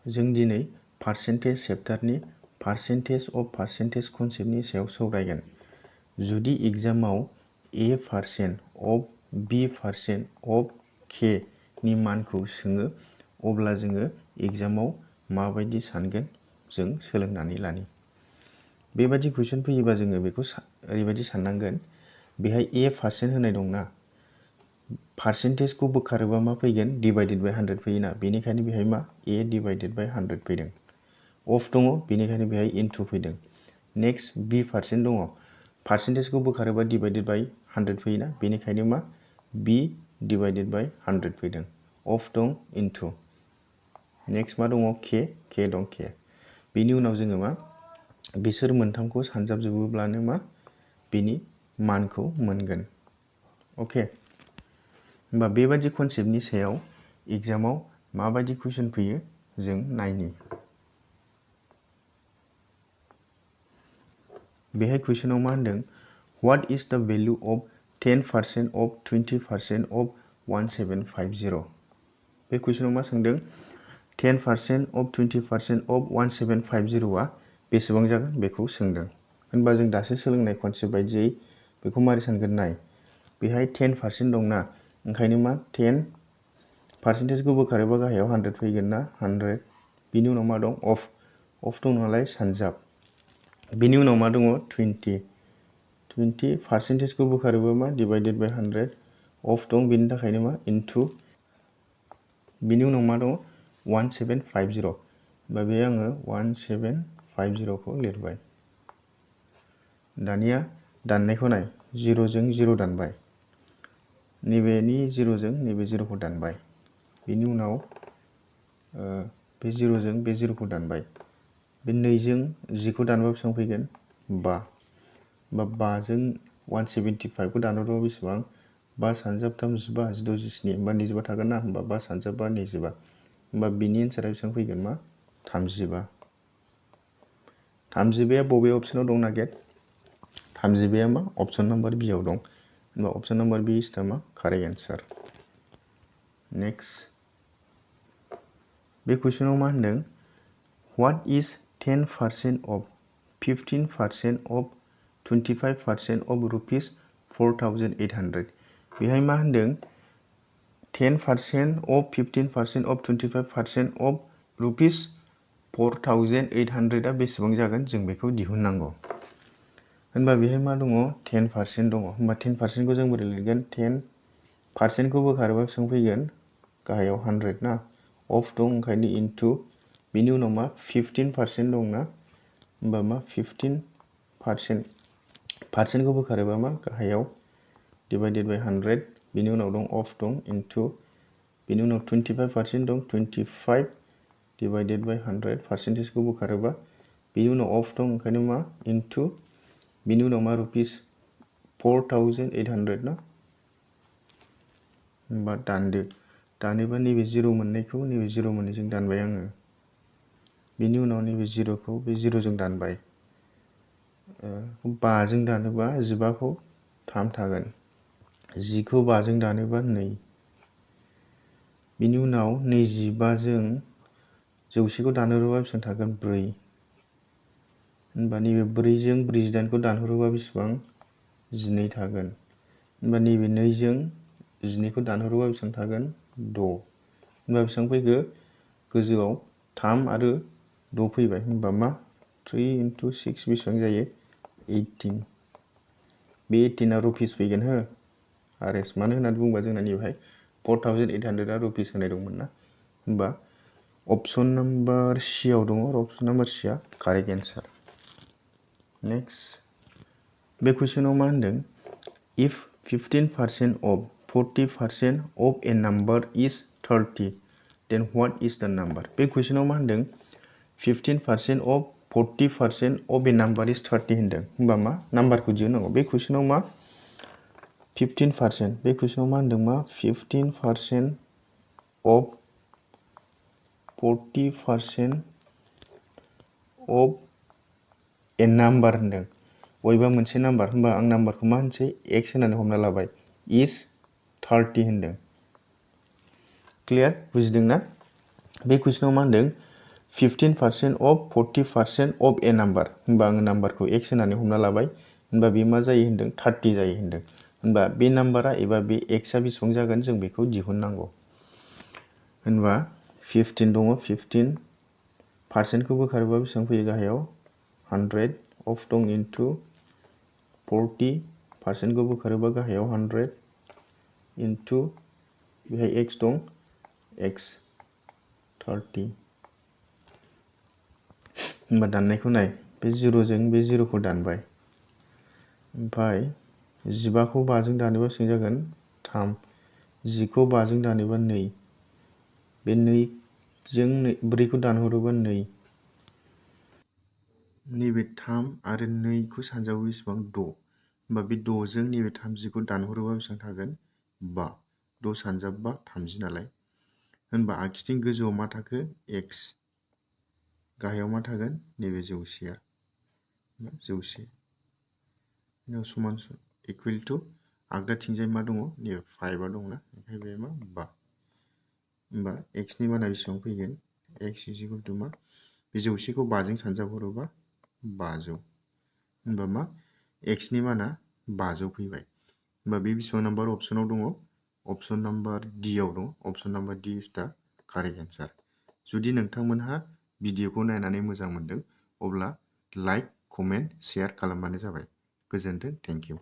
जों दिनै percentage चेप्टारनि percentage of percentage कनसेप्टनि सायाव सावरायगोन। जुदि एग्जामाव A% of B% of K नि मानखौ सोङो अब्ला जोङो एग्जामाव माबायदि सानगोन जों सोलोंनानै लानि। बेबायदि कुइसन फैयोबा जोङो बेखौ ओरैबायदि साननांगोन, बेहाय A% होनाय दंना, पार्सेन्टेजखौ बोखारोबा मा फैगोन, डिभाइडेड बाय 100 फैयोना, बेनिखायनो बेहाय मा A डिभाइडेड बाय 100 फैदों। अफ दङ बेनिखायनो बेहाय इनटु फैदों। नेक्स्ट B% दङ, पार्सेन्टेजखौ बोखारोबा डिभाइडेड बाय 100 फैयोना, बेनिखायनो मा B डिभाइडेड बाय 100 फैदों। अफ दं इनटु। नेक्स्ट मा दङ, K दं K। बेनि उनाव जोङो मा बिसोर मोनथामखौ सानजाबजोबोब्लानो मा बेनि मानखौ मोनगोन। अके, होमबा बेबादि कनसेप्टनि सायाव एग्जामाव माबायदि कुइसन फैयो जों नायनि। बेहाय कुइसनाव मा होनदों, व्हाट इज द भेल्यू अफ 10% अफ 20% अफ 1750? बे कुइसनाव मा सोंदों, 10% अफ 20% अफ 1750 आ बेसेबां जागोन बेखौ सोंदों। होनबा जों दासो सोलोंनाय कनसेप्ट बायदियै बेखौ मारै सानगोन नाय। बेहाय 10% दंना, ओंखायनो मा 10 पार्सेन्टेजखौ बोखारोबा गाहायाव 100 फैगोन ना, 100। बिनि उनाव मा दं, अफ दं नालाय सानजाब। बिनि उनाव मा दङ, 20 पार्सेन्टेजखौ बोखारोबा मा डिभाइडेड बाय 100। अफ दं बेनि थाखायनो मा इनटु। बिनि उनाव मा दङ, 1750। होमबा बे आङो 1750 खौ लिरबाय। दानिया दाननायखौ नाय, 0 जों 0 दानबाय, नैबेनि 0 जों नैबे 0 खौ दानबाय। बेनि उनाव बे 0 जों बे 0 खौ दानबाय। बे 2 जों 10 खौ दानोबा बेसेबां फैगोन, 5। बा 5 जों 175 खौ दानोबा बेसेबां, 5 सानजाब 3 15 16 17 होमबा 25 थागोन ना, होमबा 5 सानजाब 5 25। होमबा बिनि एन्सारा बेसेबां फैगोन, मा 35। 35 बबे अपसनाव दं नागिर, 35 मा अपसन नाम्बार बि आव दं। होनबा अपसन नाम्बार बि इज दा मा कारेक्ट एन्सार। नेक्स्ट बे कुइसनाव मा होनदों, what is 10% of 15% of 25% of rupees 4800? बेहाय मा होनदों, 10% अफ 15% अफ 25% अफ रुपिस 4800 आ बेसेबां जागोन जों बेखौ दिहुननांगौ। होनबा बेहाय मा दङ, 10% दङ। होनबा 10% खौ जों बोरै लिरगोन, 10% खौ बोखारोबा बेसेबां फैगोन, गाहायाव 100 ना, अफ दं ओंखायनो इनटु। बिनि उनाव मा 15% दं ना, होमबा मा 15% खौ बोखारोबा मा गाहायाव डिभाइडेड बाय 100। बिनि उनाव दं अफ दं इनटु। बिनि उनाव 25% दं, 25 डिभाइडेड बाय 100 पार्सेन्टेजखौ बोखारोबा। बिनि उनाव अफ दं ओंखायनो मा इनटु। बिनि उनाव मा रुपिस 4800 ना, होमबा दानदो। दानोबा नैबे 0 मोननायखौ नैबे 0 मोननैजों दानबाय आङो। बिनि उनाव नैबे 0 खौ बे 0 जों दानबाय। 5 जों दानोबा 15 खौ 3 थागोन, 10 खौ 5 जों दानोबा 2। बिनि उनाव 25 जों 100 खौ दानहरोबा बेसेबां थागोन, 4। होनबा नैबे 4 जों 48 खौ दानहरोबा बेसेबां, 12 थागोन। होनबा नैबे 2 जों 12 खौ दानहरोबा बेसेबां थागोन, 6। होनबा बेसेबां फैखो, गोजौआव 3 आरो 6 फैबाय। होनबा मा 3 × 6 बेसेबां जायो, 18। बे 18 आ रुपिस फैगोन हो, आरएस। मानो होननानै बुङोबा जोंना नैबेहाय 4800 आ रुपिस होनाय दंमोन ना। होनबा अपसन नाम्बार सि आव दङ, अपसन नाम्बार सि आ कारेक्ट एन्सार। नेक्स्ट बे कुइसनाव मा होनदों, if 15% of 40% of a number is 30 then what इज द नाम्बार? बे कुइसनाव मा होनदों, 15% of 40% of a number is 30 होनदों। होमबा मा नाम्बारखौ दिहुननांगौ। बे कुइसनाव मा 15%, बे कुइसनाव मा होनदों, मा 15% अफ 40% अफ ए नाम्बार होनदों, बबेबा मोनसे नाम्बार। होमबा आं नाम्बारखौ मा होनसै, एक्स होननानै हमना लाबाय, इज 30 होनदों। क्लियार, बुजिदोंना? बे कुइसनाव मा होनदों, 15% of 40% of a number होनबा आङो नाम्बारखौ x होननानै हमना लाबाय होनबा बे मा जायो होनदों 30 जायो होनदों होनबा बे नाम्बारा एबा बे x आ बेसेबां जागोन जों बेखौ दिहुननांगौ होनबा 15 दङ 15% खौ बोखारोबा बेसेबां फैयो गाहायाव 100 of दं into 40% खौ बोखारोबा गाहायाव 100 into बेहाय x दं x 30 होनबा दाननायखौ नाय बे 0 जों बे 0 खौ दानबाय ओमफ्राय 15 खौ 5 जों दानोबा बेसेबां जागोन 3 10 खौ 5 जों दानोबा 2 बे 2 जों 4 खौ दानहरोबा 2 नैबे 3 आरो 2 खौ सानजाबो बेसेबां 6 होनबा बे 6 जों नैबे 30 खौ दानहरोबा बेसेबां थागोन 5 6 सानजाबबा 30 नालाय होनबा आखिथिं गोजौआव मा थाखो x गाहायाव मा थागोन नैबे 100आ 100 न समान इकुवेल टु आगदाथिंजाय मा दङ नैबे 5 आ दंना ओमफ्राय बे मा 5 होनबा x नि माना बेसेबां फैगोन x इजिकुवेल टु मा बे 100 खौ 5 जों सानजाबहरोबा 500 होनबा मा x नि माना 500 फैबाय होनबा बे बेसेबां नाम्बार अपसनाव दङ अपसन नाम्बार D आव दं अपसन number D is the correct एन्सार जुदि नोंथांमोनहा भिडिअखौ नायनानै मोजां मोनदों अब्ला लाइक कमेन्ट शेयार खालामबानो जाबाय गोजोन्थों थेंक इउ